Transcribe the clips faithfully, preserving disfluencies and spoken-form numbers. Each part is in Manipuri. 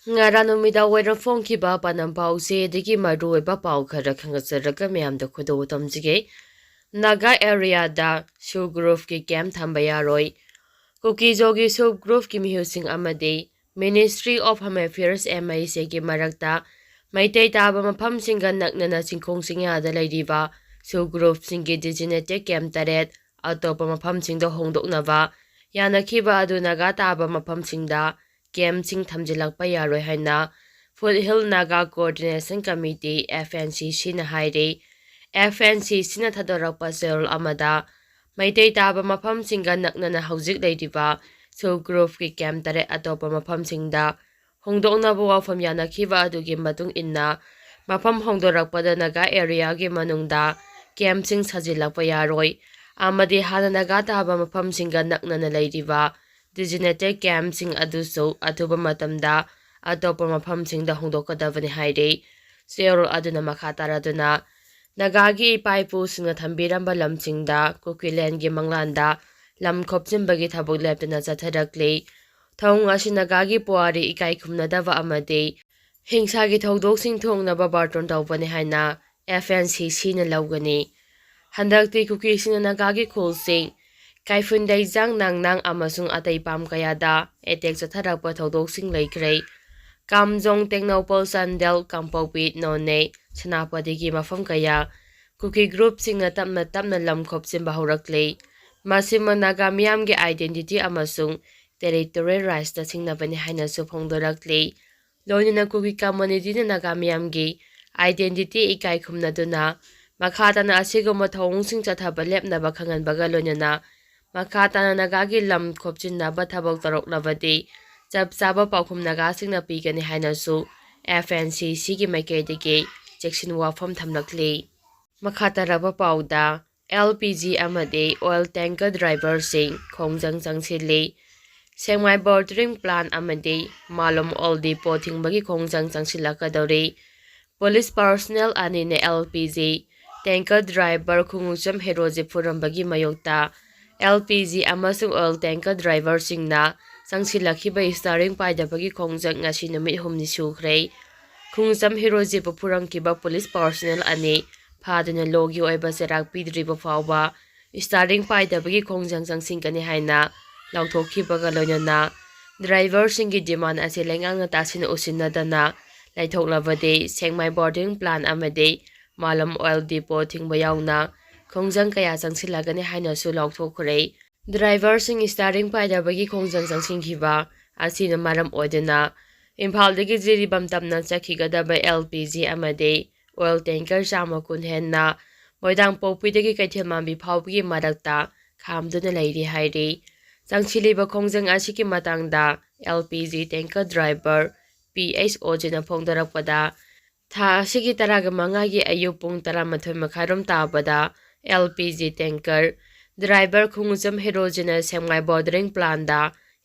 ꯉꯔꯥꯡ ꯅꯨꯃꯤꯗꯥꯡ ꯋꯥꯏꯔꯝ ꯐꯣꯡꯈꯤꯕ ꯄꯥꯟꯗꯝ ꯄꯥꯎꯁꯦ ꯑꯗꯒꯤ ꯃꯔꯨꯑꯣꯏꯕ ꯄꯥꯎ ꯈꯔ ꯈꯪꯒꯠꯆꯔꯒ ꯃꯌꯥꯝꯗ ꯈꯨꯗꯣꯜ ꯇꯝꯖꯒꯦ꯫ ꯅꯥꯒꯥ ꯑꯦꯔꯤꯌꯥꯗ ꯁꯨ ꯒ꯭ꯔꯨꯞꯀꯤ ꯀꯦꯝꯞ ꯊꯝꯕ ꯌꯥꯔꯣꯏ꯫ ꯀꯨꯀꯤꯖꯣꯒꯤ ꯁꯨ ꯒ꯭ꯔꯨꯞꯀꯤ ꯃꯤꯍꯨꯠꯁꯤꯡ ꯑꯃꯗꯤ Ministry of Home Affairs, M H A, ꯒꯤ ꯃꯔꯛꯇ ꯃꯩꯇꯩ ꯇꯥꯕ ꯃꯐꯝꯁꯤꯡꯒ ꯅꯛꯅꯅ ꯆꯤꯡꯈꯣꯡ ꯆꯤꯡꯌꯥꯗ ꯂꯩꯔꯤꯕ ꯁꯨ ꯒ꯭ꯔꯨꯞꯁꯤꯡꯒꯤ designated ꯀꯦꯝꯞ ꯇꯔꯦꯠ ꯑꯇꯣꯞꯄ ꯃꯐꯝꯁꯤꯡꯗ ꯍꯣꯡꯗꯣꯛꯅꯕ ꯌꯥꯅꯈꯤꯕ ꯑꯗꯨ ꯅꯥꯒꯥ ꯇꯥꯕ ꯃꯐꯝꯁꯤꯡꯗ ꯀꯦꯝꯞꯁꯤꯡ ꯊꯝꯖꯤꯜꯂꯛꯄ ꯌꯥꯔꯣꯏ ꯍꯥꯏꯅ Foothill Naga Coordination Committee, F N C C, ꯅ ꯍꯥꯏꯔꯤ꯫ F N C C ꯅ ꯊꯥꯗꯣꯔꯛꯄ ꯆꯦꯔꯣꯜ ꯑꯃꯗ ꯃꯩꯇꯩ ꯇꯥꯕ ꯃꯐꯝꯁꯤꯡꯒ ꯅꯛꯅꯅ ꯍꯧꯖꯤꯛ ꯂꯩꯔꯤꯕ ꯁꯨ ꯒ꯭ꯔꯨꯞꯀꯤ ꯀꯦꯝꯞ ꯇꯔꯦꯠ ꯑꯇꯣꯞꯄ ꯃꯐꯝꯁꯤꯡꯗ ꯍꯣꯡꯗꯣꯛꯅꯕ ꯋꯥꯐꯝ ꯌꯥꯅꯈꯤꯕ ꯑꯗꯨꯒꯤ ꯃꯇꯨꯡ ꯏꯟꯅ ꯃꯐꯝ ꯍꯣꯡꯗꯣꯔꯛꯄꯗ ꯅꯥꯒꯥ ꯑꯦꯔꯤꯌꯥꯒꯤ ꯃꯅꯨꯡꯗ ꯀꯦꯝꯞꯁꯤꯡ ꯁꯥꯖꯤꯜꯂꯛꯄ ꯌꯥꯔꯣꯏ ꯑꯃꯗꯤ ꯍꯥꯟꯅ ꯅꯥꯒꯥ ꯇꯥꯕ ꯃꯐꯝꯁꯤꯡꯒ ꯅꯛꯅꯅ ꯂꯩꯔꯤꯕ designated ꯀꯦꯝꯞꯁꯤꯡ ꯑꯗꯨꯁꯨ ꯑꯊꯨꯕ ꯃꯇꯝꯗ ꯑꯇꯣꯞꯄ ꯃꯐꯝꯁꯤꯡꯗ ꯍꯣꯡꯗꯣꯛꯀꯗꯕꯅꯤ ꯍꯥꯏꯔꯤ꯫ ꯆꯦꯔꯣꯜ ꯑꯗꯨꯅ ꯃꯈꯥ ꯇꯥꯔꯗꯨꯅ ꯅꯥꯒꯥꯒꯤ ꯏꯄꯥ ꯏꯄꯨꯁꯤꯡꯅ ꯊꯝꯕꯤꯔꯝꯕ ꯂꯝꯁꯤꯡꯗ ꯀꯨꯀꯤꯂꯦꯟꯒꯤ ꯃꯪꯂꯥꯟꯗ ꯂꯝ ꯈꯣꯞꯆꯤꯟꯕꯒꯤ ꯊꯕꯛ ꯂꯦꯞꯇꯅ ꯆꯠꯊꯔꯛꯂꯤ꯫ ꯊꯧꯑꯣꯡ ꯑꯁꯤ ꯅꯥꯒꯥꯒꯤ ꯄꯨꯋꯥꯔꯤ ꯏꯀꯥꯏ ꯈꯨꯝꯅꯗꯕ ꯑꯃꯗꯤ ꯍꯤꯡꯁꯥꯒꯤ ꯊꯧꯗꯣꯛꯁꯤꯡ ꯊꯣꯛꯅꯕ ꯕꯥꯔꯇꯣꯟ ꯇꯧꯕꯅꯤ ꯍꯥꯏꯅ F N C C ꯅ ꯂꯧꯒꯅꯤ꯫ ꯍꯟꯗꯛꯇꯤ ꯀꯨꯀꯤꯁꯤꯡꯅ ꯅꯥꯒꯥꯒꯤ ꯈꯨꯜꯁꯤꯡ ꯀꯥꯏꯐꯨꯟꯗꯩꯖꯥꯡ, ꯅꯥꯡꯅꯥꯡ ꯑꯃꯁꯨꯡ ꯑꯇꯩ ꯄꯥꯝ ꯀꯌꯥꯗ ꯑꯦꯇꯦꯛ ꯆꯠꯊꯔꯛꯄ ꯊꯧꯗꯣꯛꯁꯤꯡ ꯂꯩꯈ꯭ꯔꯦ꯫ ꯀꯥꯝꯖꯣꯡ, ꯇꯦꯡꯅꯧꯄꯜ, ꯆꯥꯟꯗꯦꯜ, ꯀꯥꯡꯄꯣꯛꯄꯤ, ꯅꯣꯅꯦ, ꯁꯦꯅꯥꯄꯇꯤꯒꯤ ꯃꯐꯝ ꯀꯌꯥ ꯀꯨꯀꯤ ꯒ꯭ꯔꯨꯞꯁꯤꯡꯅ ꯇꯞꯅ ꯇꯞꯅ ꯂꯝ ꯈꯣꯞꯆꯤꯟꯕ ꯍꯧꯔꯛꯂꯤ꯫ ꯃꯁꯤꯃꯛ ꯅꯥꯒꯥ ꯃꯤꯌꯥꯝꯒꯤ identity ꯑꯃꯁꯨꯡ territorial rights ꯇ ꯁꯤꯡꯅꯕꯅꯤ ꯍꯥꯏꯅꯁꯨ ꯐꯣꯡꯗꯣꯔꯛꯂꯤ꯫ ꯂꯣꯏꯅꯅ ꯀꯨꯀꯤ community ꯅ ꯅꯥꯒꯥ ꯃꯤꯌꯥꯝꯒꯤ identity ꯏꯀꯥꯏ ꯈꯨꯝꯅꯗꯨꯅ ꯃꯈꯥ ꯇꯥꯅ ꯑꯁꯤꯒꯨꯝꯕ ꯊꯧꯑꯣꯡꯁꯤꯡ ꯆꯠꯊꯕ ꯂꯦꯞꯅꯕ ꯈꯪꯍꯟꯕꯒ ꯂꯣꯏꯅꯅ ꯃꯈꯥ ꯇꯥꯅ ꯅꯥꯒꯥꯒꯤ ꯂꯝ ꯈꯣꯞꯆꯤꯟꯅꯕ ꯊꯕꯛ ꯇꯧꯔꯛꯂꯕꯗꯤ ꯆꯞ ꯆꯥꯕ ꯄꯥꯎꯈꯨꯝ ꯅꯥꯒꯥꯁꯤꯡꯅ ꯄꯤꯒꯅꯤ ꯍꯥꯏꯅꯁꯨ F N C C ꯒꯤ ꯃꯥꯏꯀꯩꯗꯒꯤ ꯆꯦꯛꯁꯤꯟ ꯋꯥꯐꯝ ꯊꯝꯂꯛꯂꯤ꯫ ꯃꯈꯥ ꯇꯥꯔꯕ ꯄꯥꯎꯗ, L P G ꯑꯃꯗꯤ oil tanker driverꯁꯤꯡ ꯈꯣꯡꯖꯪ ꯆꯪꯁꯤꯜꯂꯤ꯫ ꯁꯦꯡꯃꯥꯏ bordering plant ꯑꯃꯗꯤ ꯃꯥꯂꯣꯝ oil depot ꯊꯤꯡꯕꯒꯤ ꯈꯣꯡꯖꯪ ꯆꯪꯁꯤꯜꯂꯛꯀꯗꯧꯔꯤ꯫ Police personnel ꯑꯅꯤꯅ L P G tanker driver ꯈꯨꯉꯨꯆꯝ Herojit ꯐꯨꯔꯝꯕꯒꯤ ꯃꯥꯌꯣꯛꯇ L P G ꯑꯃꯁꯨꯡ oil tanker driverꯁꯤꯡꯅ ꯆꯪꯁꯤꯜꯂꯛꯈꯤꯕ ꯏꯁꯇꯥꯔꯤꯡ ꯄꯥꯏꯗꯕꯒꯤ ꯈꯣꯡꯖꯪ ꯉꯁꯤ ꯅꯨꯃꯤꯠ ꯍꯨꯝꯅꯤ ꯁꯨꯈ꯭ꯔꯦ꯫ ꯈꯣꯡꯖꯝ ꯍꯦꯔꯣꯖꯤꯠꯄꯨ ꯐꯨꯔꯝꯈꯤꯕ ꯄꯨꯂꯤꯁ ꯄꯥꯔꯁꯣꯅꯦꯜ ꯑꯅꯤ ꯐꯥꯗꯨꯅ ꯂꯣꯒꯤ ꯑꯣꯏꯕ ꯆꯩꯔꯥꯛ ꯄꯤꯗ꯭ꯔꯤꯕ ꯐꯥꯎꯕ ꯏꯁꯇꯥꯔꯤꯡ ꯄꯥꯏꯗꯕꯒꯤ ꯈꯣꯡꯖꯪ ꯆꯪꯁꯤꯟꯒꯅꯤ ꯍꯥꯏꯅ ꯂꯥꯎꯊꯣꯛꯈꯤꯕꯒ ꯂꯣꯏꯅꯅ ꯗ꯭ꯔꯥꯏꯚꯔꯁꯤꯡꯒꯤ ꯗꯤꯃꯥꯟ ꯑꯁꯤ ꯂꯩꯉꯥꯛꯅ ꯇꯥꯁꯤꯟ ꯎꯁꯤꯟꯅꯗꯅ ꯂꯩꯊꯣꯛꯂꯕꯗꯤ ꯁꯦꯛꯃꯥꯏ ꯕꯣꯔꯗꯤꯡ ꯄ꯭ꯂꯥꯟ ꯑꯃꯗꯤ ꯃꯥꯂꯝ ꯑꯣꯏꯜ ꯗꯤꯄꯣ ꯊꯤꯡꯕ ꯌꯥꯎꯅ ꯈꯣꯡꯖꯪ ꯀꯌꯥ ꯆꯪꯁꯤꯜꯂꯒꯅꯤ ꯍꯥꯏꯅꯁꯨ ꯂꯥꯎꯊꯣꯛꯈ꯭ꯔꯦ꯫ ꯗ꯭ꯔꯥꯏꯚꯔꯁꯤꯡ ꯏꯁꯇꯥꯔꯤꯡ ꯄꯥꯏꯗꯕꯒꯤ ꯈꯣꯡꯖꯪ ꯆꯪꯁꯤꯟꯈꯤꯕ ꯑꯁꯤꯅ ꯃꯔꯝ ꯑꯣꯏꯗꯨꯅ ꯏꯝꯐꯥꯜꯗꯒꯤ ꯖꯤꯔꯤꯕꯥꯝ ꯇꯝꯅ ꯆꯠꯈꯤꯒꯗꯕ ꯑꯦꯜ ꯄꯤ ꯖꯤ ꯑꯃꯗꯤ ꯑꯣꯏꯜ ꯇꯦꯡꯀꯔ ꯆꯥꯝꯃ ꯀꯨꯟ ꯍꯦꯟꯅ ꯃꯣꯏꯔꯥꯡꯄꯣꯛꯄꯤꯗꯒꯤ ꯀꯩꯊꯦꯜ ꯃꯥꯟꯕꯤ ꯐꯥꯎꯕꯒꯤ ꯃꯔꯛꯇ ꯈꯥꯝꯗꯨꯅ ꯂꯩꯔꯤ ꯍꯥꯏꯔꯤ꯫ ꯆꯪꯁꯤꯜꯂꯤꯕ ꯈꯣꯡꯖꯪ ꯑꯁꯤꯒꯤ ꯃꯇꯥꯡꯗ L P G tanker driver P H ꯑꯣꯖꯤꯅ ꯐꯣꯡꯗꯣꯔꯛꯄꯗ, ꯊꯥ ꯑꯁꯤꯒꯤ ꯇꯔꯥꯒ ꯃꯉꯥꯒꯤ ꯑꯌꯨꯛ ꯄꯨꯡ ꯇꯔꯥꯃꯥꯊꯣꯏ ꯃꯈꯥꯏꯔꯣꯝ ꯇꯥꯕꯗ L P G tanker driver ꯈꯣꯡꯉꯨꯆꯝ ꯍꯦꯔꯣꯖꯤꯅ ꯁꯦꯛꯃꯥꯏ ꯕꯣꯔꯗꯔꯤꯡ ꯄ꯭ꯂꯥꯟꯗ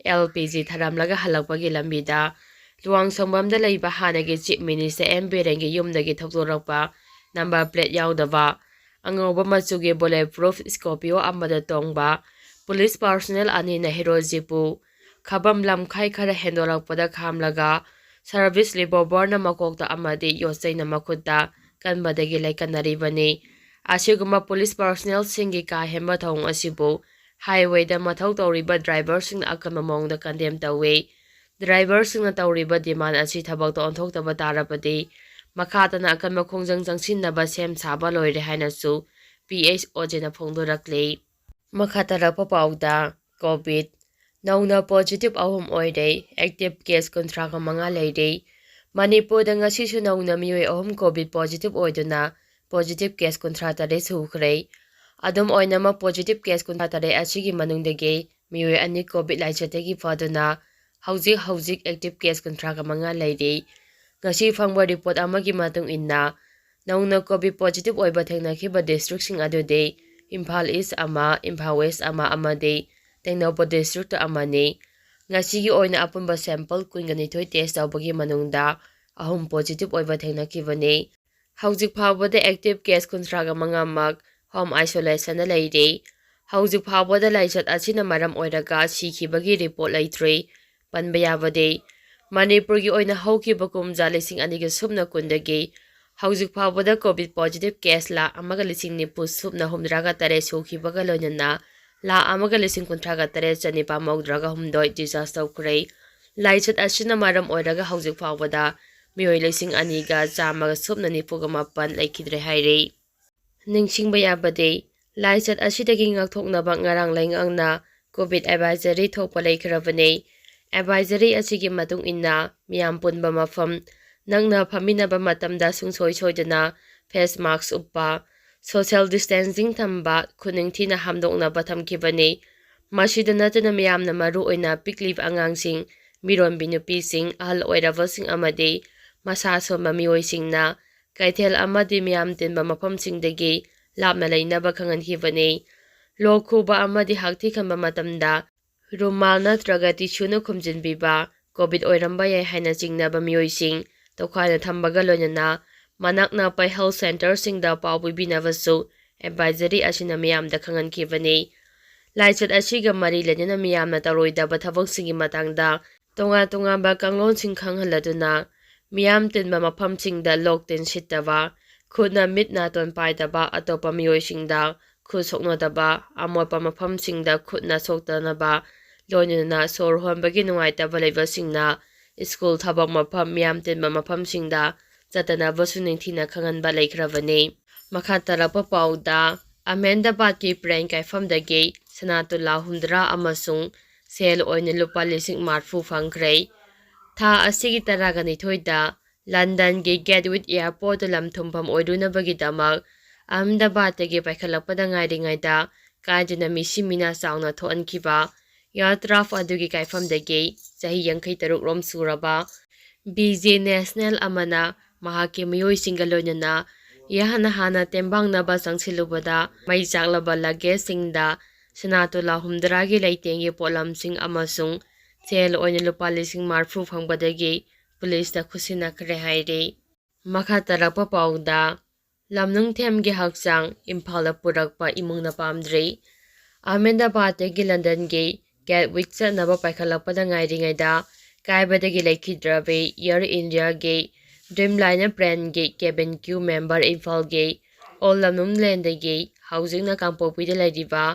ꯑꯦꯜ ꯄꯤ ꯖꯤ ꯊꯔꯝꯂꯒ ꯍꯜꯂꯛꯄꯒꯤ ꯂꯝꯕꯤꯗ ꯂꯨꯋꯥꯡꯁꯪꯕꯝꯗ ꯂꯩꯕ ꯍꯥꯟꯅꯒꯤ ꯆꯤꯐ ꯃꯤꯅꯤꯁꯇꯔ ꯑꯦꯝ ꯕꯤꯔꯦꯟꯒꯤ ꯌꯨꯝꯗꯒꯤ ꯊꯧꯗꯣꯔꯛꯄ ꯅꯝꯕꯔ ꯄ꯭ꯂꯦꯠ ꯌꯥꯎꯗꯕ ꯑꯉꯧꯕ ꯃꯆꯨꯒꯤ ꯕꯨꯂꯦꯠ ꯄ꯭ꯔꯨꯐ ꯁ꯭ꯀꯣꯔꯄꯤꯌꯣ ꯑꯃꯗ ꯇꯣꯡꯕ ꯄꯨꯂꯤꯁ ꯄꯥꯔꯁꯣꯅꯦꯜ ꯑꯅꯤꯅ ꯍꯦꯔꯣꯖꯤꯕꯨ ꯈꯕꯝ ꯂꯝꯈꯥꯏ ꯈꯔ ꯍꯦꯟꯗꯣꯔꯛꯄꯗ ꯈꯥꯝꯂꯒ ꯁꯥꯔꯚꯤꯁ ꯔꯤꯚꯣꯜꯚꯔꯅ ꯃꯀꯣꯛꯇ ꯑꯃꯗꯤ ꯌꯣꯠꯆꯩꯅ ꯃꯈꯨꯠꯇ ꯀꯟꯕꯗꯒꯤ ꯂꯩꯀꯠꯅꯔꯤꯕꯅꯤ꯫ ꯑꯁꯤꯒꯨꯝꯕ ꯄꯨꯂꯤꯁ ꯄꯥꯔꯁꯣꯅꯦꯜꯁꯤꯡꯒꯤ ꯀꯥ ꯍꯦꯟꯕ ꯊꯧꯑꯣꯡ ꯑꯁꯤꯕꯨ ꯍꯥꯏꯋꯦꯗ ꯃꯊꯧ ꯇꯧꯔꯤꯕ ꯗ꯭ꯔꯥꯏꯚꯔꯁꯤꯡꯅ ꯑꯀꯟꯕ ꯃꯑꯣꯡꯗ ꯀꯟꯗꯦꯝ ꯇꯧꯏ꯫ ꯗ꯭ꯔꯥꯏꯚꯔꯁꯤꯡꯅ ꯇꯧꯔꯤꯕ ꯗꯤꯃꯥꯟ ꯑꯁꯤ ꯊꯕꯛꯇ ꯑꯣꯟꯊꯣꯛꯇꯕ ꯇꯥꯔꯕꯗꯤ ꯃꯈꯥ ꯇꯥꯅ ꯑꯀꯟꯕ ꯈꯣꯡꯖꯪ ꯆꯪꯁꯤꯟꯅꯕ ꯁꯦꯝ ꯁꯥꯕ ꯂꯣꯏꯔꯦ ꯍꯥꯏꯅꯁꯨ ꯄꯤ ꯑꯩꯆ ꯑꯣꯖꯦꯅ ꯐꯣꯡꯗꯣꯔꯛꯂꯤ꯫ ꯃꯈꯥ ꯇꯥꯔꯛꯄ ꯄꯥꯎꯗ, ꯀꯣꯚꯤꯗ ꯅꯧꯅ ꯄꯣꯖꯤꯇꯤꯚ ꯑꯍꯨꯝ ꯑꯣꯏꯔꯦ, ꯑꯦꯛꯇꯤꯚ ꯀꯦꯁ ꯀꯨꯟꯊ꯭ꯔꯥꯒ ꯃꯉꯥ ꯂꯩꯔꯦ꯫ ꯃꯅꯤꯄꯨꯔꯗ ꯉꯁꯤꯁꯨ ꯅꯧꯅ ꯃꯤꯑꯣꯏ ꯑꯍꯨꯝ ꯀꯣꯚꯤꯗ ꯄꯣꯖꯤꯇꯤꯚ ꯑꯣꯏꯗꯨꯅ ꯄꯣꯖꯤꯇꯤꯚ ꯀꯦꯁ ꯀꯨꯟꯊ꯭ꯔꯥ ꯇꯔꯦꯠ ꯁꯨꯈ꯭ꯔꯦ꯫ ꯑꯗꯨꯝ ꯑꯣꯏꯅꯃꯛ, ꯄꯣꯖꯤꯇꯤꯚ ꯀꯦꯁ ꯀꯨꯟꯊ꯭ꯔꯥ ꯇꯔꯦꯠ ꯑꯁꯤꯒꯤ ꯃꯅꯨꯡꯗꯒꯤ ꯃꯤꯑꯣꯏ ꯑꯅꯤ ꯀꯣꯚꯤꯗ ꯂꯥꯏꯆꯠꯇꯒꯤ ꯐꯗꯨꯅ ꯍꯧꯖꯤꯛ ꯍꯧꯖꯤꯛ ꯑꯦꯛꯇꯤꯚ ꯀꯦꯁ ꯀꯨꯟꯊ꯭ꯔꯥꯒ ꯃꯉꯥ ꯂꯩꯔꯤ꯫ ꯉꯁꯤ ꯐꯪꯕ ꯔꯤꯄꯣꯔꯠ ꯑꯃꯒꯤ ꯃꯇꯨꯡ ꯏꯟꯅ, ꯅꯧꯅ ꯀꯣꯚꯤꯗ ꯄꯣꯖꯤꯇꯤꯚ ꯑꯣꯏꯕ ꯊꯦꯡꯅꯈꯤꯕ ꯗꯤꯁꯇ꯭ꯔꯤꯛꯁꯤꯡ ꯑꯗꯨꯗꯤ ꯏꯝꯐꯥꯜ ꯏꯁ ꯑꯃ, ꯏꯝꯐꯥꯜ ꯋꯦꯁ ꯑꯃ ꯑꯃꯗꯤ ꯇꯦꯡꯅꯧꯄꯜ ꯗꯤꯁꯇ꯭ꯔꯤꯛꯇ ꯑꯃꯅꯤ꯫ ꯉꯁꯤꯒꯤ ꯑꯣꯏꯅ ꯑꯄꯨꯟꯕ ꯁꯦꯝꯄꯜ ꯀꯨꯟꯒ ꯅꯤꯊꯣꯏ ꯇꯦꯁ ꯇꯧꯕꯒꯤ ꯃꯅꯨꯡꯗ ꯑꯍꯨꯝ ꯄꯣꯖꯤꯇꯤꯚ ꯑꯣꯏꯕ ꯊꯦꯡꯅꯈꯤꯕꯅꯤ꯫ ꯍꯧꯖꯤꯛ ꯐꯥꯎꯕꯗ ꯑꯦꯛꯇꯤꯚ ꯀꯦꯁ ꯀꯨꯟꯊ꯭ꯔꯥꯒ ꯃꯉꯥꯃꯛ ꯍꯣꯝ ꯑꯥꯏꯁꯣꯂꯦꯁꯟꯗ ꯂꯩꯔꯤ꯫ ꯍꯧꯖꯤꯛ ꯐꯥꯎꯕꯗ ꯂꯥꯏꯆꯠ ꯑꯁꯤꯅ ꯃꯔꯝ ꯑꯣꯏꯔꯒ ꯁꯤꯈꯤꯕꯒꯤ ꯔꯤꯄꯣꯔꯠ ꯂꯩꯇ꯭ꯔꯤ꯫ ꯄꯟꯕ ꯌꯥꯕꯗꯤ, ꯃꯅꯤꯄꯨꯔꯒꯤ ꯑꯣꯏꯅ ꯍꯧꯈꯤꯕ ꯀꯨꯝꯖꯥ ꯂꯤꯁꯤꯡ ꯑꯅꯤꯒ ꯁꯨꯞꯅ ꯀꯨꯟꯗꯒꯤ ꯍꯧꯖꯤꯛ ꯐꯥꯎꯕꯗ ꯀꯣꯚꯤꯗ ꯄꯣꯖꯤꯇꯤꯚ ꯀꯦꯁ ꯂꯥꯈ ꯑꯃꯒ ꯂꯤꯁꯤꯡ ꯅꯤꯐꯨ ꯁꯨꯞꯅ ꯍꯨꯝꯗ꯭ꯔꯥꯒ ꯇꯔꯦꯠ ꯁꯨꯈꯤꯕꯒ ꯂꯣꯏꯅꯅ ꯂꯥꯈ ꯑꯃꯒ ꯂꯤꯁꯤꯡ ꯀꯨꯟꯊ꯭ꯔꯥꯒ ꯇꯔꯦꯠ ꯆꯅꯤꯄꯥꯟ ꯃꯧꯗ꯭ꯔꯥꯒ ꯍꯨꯝꯗꯣꯏ ꯗꯤꯁꯆꯥꯔꯖ ꯇꯧꯈ꯭ꯔꯦ꯫ ꯂꯥꯏꯆꯠ ꯑꯁꯤꯅ ꯃꯔꯝ ꯑꯣꯏꯔꯒ ꯍꯧꯖꯤꯛ ꯐꯥꯎꯕꯗ ꯃꯤꯑꯣꯏ ꯂꯤꯁꯤꯡ ꯑꯅꯤꯒ ꯆꯥꯝꯃꯒ ꯁꯨꯞꯅ ꯅꯤꯐꯨꯒ ꯃꯥꯄꯟ ꯂꯩꯈꯤꯗ꯭ꯔꯦ ꯍꯥꯏꯔꯤ꯫ ꯅꯤꯡꯁꯤꯡꯕ ꯌꯥꯕꯗꯤ, ꯂꯥꯏꯆꯠ ꯑꯁꯤꯗꯒꯤ ꯉꯥꯛꯊꯣꯛꯅꯕ ꯉꯔꯥꯡ ꯂꯩꯉꯥꯛꯅ ꯀꯣꯚꯤꯗ ꯑꯦꯗꯚꯥꯏꯖꯔꯤ ꯊꯣꯛꯄ ꯂꯩꯈ꯭ꯔꯕꯅꯤ꯫ ꯑꯦꯗꯚꯥꯏꯖꯔꯤ ꯑꯁꯤꯒꯤ ꯃꯇꯨꯡ ꯏꯟꯅ ꯃꯤꯌꯥꯝ ꯄꯨꯟꯕ ꯃꯐꯝ, ꯅꯛꯅ ꯐꯝꯃꯤꯟꯅꯕ ꯃꯇꯝꯗ ꯁꯨꯡꯁꯣꯏ ꯁꯣꯏꯗꯅ ꯐꯦꯁ ꯃꯥꯛꯁ ꯎꯞꯄ, ꯁꯣꯁꯤꯌꯦꯜ ꯗꯤꯁꯇꯦꯟꯁꯤꯡ ꯊꯝꯕ, ꯈꯨꯠ ꯅꯤꯡꯊꯤꯅ ꯍꯥꯝꯗꯣꯛꯅꯕ ꯊꯝꯈꯤꯕꯅꯤ꯫ ꯃꯁꯤꯗ ꯅꯠꯇꯅ ꯃꯤꯌꯥꯝꯅ ꯃꯔꯨ ꯑꯣꯏꯅ ꯄꯤꯛꯂꯤꯕ ꯑꯉꯥꯡꯁꯤꯡ, ꯃꯤꯔꯣꯟꯕꯤ ꯅꯨꯄꯤꯁꯤꯡ, ꯑꯍꯜ ꯑꯣꯏꯔꯕꯁꯤꯡ ꯑꯃꯗꯤ ꯃꯁꯥ ꯁꯣꯟꯕ ꯃꯤꯑꯣꯏꯁꯤꯡꯅ ꯀꯩꯊꯦꯜ ꯑꯃꯗꯤ ꯃꯤꯌꯥꯝ ꯇꯤꯟꯕ ꯃꯐꯝꯁꯤꯡꯗꯒꯤ ꯂꯥꯞꯅ ꯂꯩꯅꯕ ꯈꯪꯍꯟꯈꯤꯕꯅꯤ꯫ ꯂꯣꯛ ꯈꯨꯕ ꯑꯃꯗꯤ ꯍꯥꯛꯊꯤ ꯈꯟꯕ ꯃꯇꯝꯗ ꯔꯨꯃꯥꯜ ꯅꯠꯇ꯭ꯔꯒ ꯇꯤꯁꯨꯅ ꯈꯨꯝꯖꯤꯟꯕꯤꯕ, ꯀꯣꯚꯤꯗ ꯑꯣꯏꯔꯝꯕ ꯌꯥꯏ ꯍꯥꯏꯅ ꯆꯤꯡꯅꯕ ꯃꯤꯑꯣꯏꯁꯤꯡ ꯇꯣꯈꯥꯏꯅ ꯊꯝꯕꯒ ꯂꯣꯏꯅꯅ ꯃꯅꯥꯛ ꯅꯛꯄ ꯍꯦꯜꯊ ꯁꯦꯟꯇꯔꯁꯤꯡꯗ ꯄꯥꯎ ꯄꯤꯕꯤꯅꯕꯁꯨ ꯑꯦꯗꯚꯥꯏꯖꯔꯤ ꯑꯁꯤꯅ ꯃꯤꯌꯥꯝꯗ ꯈꯪꯍꯟꯈꯤꯕꯅꯤ꯫ ꯂꯥꯏꯆꯠ ꯑꯁꯤꯒ ꯃꯔꯤ ꯂꯩꯅꯅ ꯃꯤꯌꯥꯝꯅ ꯇꯧꯔꯣꯏꯗꯕ ꯊꯕꯛꯁꯤꯡꯒꯤ ꯃꯇꯥꯡꯗ ꯇꯣꯉꯥꯟ ꯇꯣꯉꯥꯟꯕ ꯀꯥꯡꯂꯣꯟꯁꯤꯡ ꯈꯪꯍꯜꯂꯗꯨꯅ ꯃꯤꯌꯥꯝ ꯇꯤꯟꯕ ꯃꯐꯝꯁꯤꯡꯗ ꯂꯣꯛ ꯇꯤꯟ ꯁꯤꯠꯇꯕ, ꯈꯨꯠꯅ ꯃꯤꯠ ꯅꯥꯇꯣꯟ ꯄꯥꯏꯗꯕ, ꯑꯇꯣꯞꯄ ꯃꯤꯑꯣꯏꯁꯤꯡꯗ ꯈꯨꯠ ꯁꯣꯛꯅꯗꯕ, ꯑꯃꯣꯠꯄ ꯃꯐꯝꯁꯤꯡꯗ ꯈꯨꯠꯅ ꯁꯣꯛꯇꯅꯕ, ꯂꯣꯏꯅꯅ ꯁꯣꯔ ꯍꯣꯟꯕꯒꯤ ꯅꯨꯡꯉꯥꯏꯇꯕ ꯂꯩꯕꯁꯤꯡꯅ ꯁ꯭ꯀꯨꯜ, ꯊꯕꯛ ꯃꯐꯝ, ꯃꯤꯌꯥꯝ ꯇꯤꯟꯕ ꯃꯐꯝꯁꯤꯡꯗ ꯆꯠꯇꯅꯕꯁꯨ ꯅꯤꯡꯊꯤꯅ ꯈꯪꯍꯟꯕ ꯂꯩꯈ꯭ꯔꯕꯅꯤ꯫ ꯃꯈꯥ ꯇꯥꯔꯛꯄ ꯄꯥꯎꯗ, ꯑꯍꯃꯦꯗꯕꯥꯗꯀꯤ ꯄ꯭ꯔꯦꯟ ꯀꯥꯏꯐꯝꯗꯒꯤ ꯁꯅꯥ ꯇꯣꯂꯥ ꯍꯨꯝꯗ꯭ꯔꯥ ꯑꯃꯁꯨꯡ ꯁꯦꯜ ꯑꯣꯏꯅ ꯂꯨꯄꯥ ꯂꯤꯁꯤꯡ ꯃꯔꯤꯐꯨ ꯐꯪꯈ꯭ꯔꯦ꯫ ꯊꯥ ꯑꯁꯤꯒꯤ ꯇꯔꯥꯒ ꯅꯤꯊꯣꯏꯗ ꯂꯟꯗꯟꯒꯤ ꯒꯦꯠꯋꯤꯛ ꯑꯦꯌꯔꯄꯣꯔꯠꯇ ꯂꯝ ꯊꯨꯝꯐꯝ ꯑꯣꯏꯔꯨꯅꯕꯒꯤꯗꯃꯛ ꯑꯍꯃꯦꯗꯕꯥꯗꯇꯒꯤ ꯄꯥꯏꯈꯠꯂꯛꯄꯗ ꯉꯥꯏꯔꯤꯉꯩꯗ ꯀꯥꯏꯗꯅ ꯃꯤꯁꯤ ꯃꯤꯅꯥ ꯆꯥꯎꯅ ꯊꯣꯛꯍꯟꯈꯤꯕ ꯏꯌꯥꯔ ꯇ꯭ꯔꯥꯐ ꯑꯗꯨꯒꯤ ꯀꯥꯏꯐꯝꯗꯒꯤ ꯆꯍꯤ ꯌꯥꯡꯈꯩ ꯇꯔꯨꯛ ꯔꯣꯝ ꯁꯨꯔꯕ ꯕꯤꯖꯦ ꯅꯦꯁꯅꯦꯜ ꯑꯃꯅ ꯃꯍꯥꯛꯀꯤ ꯃꯤꯑꯣꯏꯁꯤꯡꯒ ꯂꯣꯏꯅꯅ ꯏꯍꯥꯟ ꯍꯥꯟꯅ ꯇꯦꯡꯕꯥꯡꯅꯕ ꯆꯪꯁꯤꯜꯂꯨꯕꯗ ꯃꯩ ꯆꯥꯛꯂꯕ ꯂꯒꯦꯖꯁꯤꯡꯗ ꯁꯅꯥ ꯇꯣꯂꯥ ꯍꯨꯝꯗ꯭ꯔꯥꯒꯤ ꯂꯩꯇꯦꯡꯒꯤ ꯄꯣꯠꯂꯝꯁꯤꯡ ꯑꯃꯁꯨꯡ ꯁꯦꯜ ꯑꯣꯏꯅ ꯂꯨꯄꯥ ꯂꯤꯁꯤꯡ ꯃꯔꯤꯐꯨ ꯐꯪꯕꯗꯒꯤ ꯄꯨꯂꯤꯁꯇ ꯈꯨꯠꯁꯤꯟꯅꯈ꯭ꯔꯦ ꯍꯥꯏꯔꯤ꯫ ꯃꯈꯥ ꯇꯥꯔꯛꯄ ꯄꯥꯎꯗ, ꯂꯝꯅꯨꯡꯊꯦꯝꯒꯤ ꯍꯛꯆꯥꯡ ꯏꯝꯐꯥꯜꯗ ꯄꯨꯔꯛꯄ ꯏꯃꯨꯡꯅ ꯄꯥꯝꯗ꯭ꯔꯤ꯫ ꯑꯍꯃꯦꯗꯥꯕꯥꯗꯇꯒꯤ ꯂꯟꯗꯟꯒꯤ ꯒꯦꯠꯋꯤꯛ ꯆꯠꯅꯕ ꯄꯥꯏꯈꯠꯂꯛꯄꯗ ꯉꯥꯏꯔꯤꯉꯩꯗ ꯀꯥꯏꯕꯗꯒꯤ ꯂꯩꯈꯤꯗ꯭ꯔꯕꯤ ꯑꯦꯌꯔ ꯏꯟꯗꯤꯌꯥꯒꯤ ꯗ꯭ꯔꯤꯝꯂꯥꯏꯅꯔ ꯄ꯭ꯂꯦꯟꯒꯤ ꯀꯦꯕꯤꯟ ꯀ꯭ꯔꯨ ꯃꯦꯝꯕꯔ ꯏꯝꯐꯥꯜꯒꯤ ꯑꯣꯜ ꯂꯝꯂꯨꯡꯂꯦꯟꯗꯒꯤ ꯍꯧꯖꯤꯛꯅ ꯀꯥꯡꯄꯣꯛꯄꯤꯗ ꯂꯩꯔꯤꯕ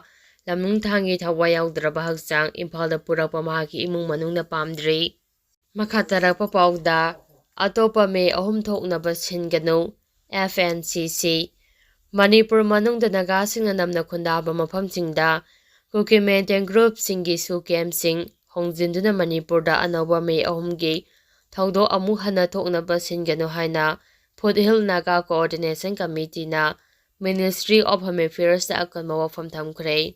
ꯂꯝꯂꯨꯡ ꯊꯥꯡꯒꯤ ꯊꯋꯥꯏ ꯌꯥꯎꯗ꯭ꯔꯕ ꯍꯛꯆꯥꯡ ꯏꯝꯐꯥꯜꯗ ꯄꯨꯔꯛꯄ ꯃꯍꯥꯛꯀꯤ ꯏꯃꯨꯡ ꯃꯅꯨꯡꯅ ꯄꯥꯝꯗ꯭ꯔꯤ꯫ ꯃꯈꯥ ꯇꯥꯔꯛꯄ ꯄꯥꯎꯗ, ꯑꯇꯣꯞꯄ ꯃꯤ ꯑꯍꯨꯝ ꯊꯣꯛꯅꯕ ꯁꯤꯟꯒꯅꯨ, ꯑꯦꯐ ꯑꯦꯟ ꯁꯤ ꯁꯤ꯫ ꯃꯅꯤꯄꯨꯔ ꯃꯅꯨꯡꯗ ꯅꯥꯒꯥꯁꯤꯡꯅ ꯅꯝꯅ ꯈꯨꯟꯗꯥꯕ ꯃꯐꯝꯁꯤꯡꯗ ꯀꯨꯀꯤ ꯃꯤꯂꯤꯇꯦꯟ ꯒ꯭ꯔꯨꯞꯁꯤꯡꯒꯤ ꯁꯨ ꯀꯦꯝꯞꯁꯤꯡ ꯍꯣꯡꯖꯤꯟꯗꯨꯅ ꯃꯅꯤꯄꯨꯔꯗ ꯑꯅꯧꯕ ꯃꯤ ꯑꯍꯨꯝꯒꯤ ꯊꯧꯗꯣꯛ ꯑꯃꯨꯛ ꯍꯟꯅ ꯊꯣꯛꯅꯕ ꯁꯤꯟꯒꯅꯨ ꯍꯥꯏꯅ ꯐꯨꯠ ꯍꯤꯜ ꯅꯥꯒꯥ ꯀꯣꯑꯣꯔꯗꯤꯅꯦꯁꯟ ꯀꯃꯤꯇꯤꯅ ꯃꯤꯅꯤꯁꯇ꯭ꯔꯤ ꯑꯣꯐ ꯍꯣꯝ ꯑꯦꯐꯤꯌꯔꯁꯇ ꯑꯀꯟꯕ ꯋꯥꯐꯝ ꯊꯝꯈ꯭ꯔꯦ꯫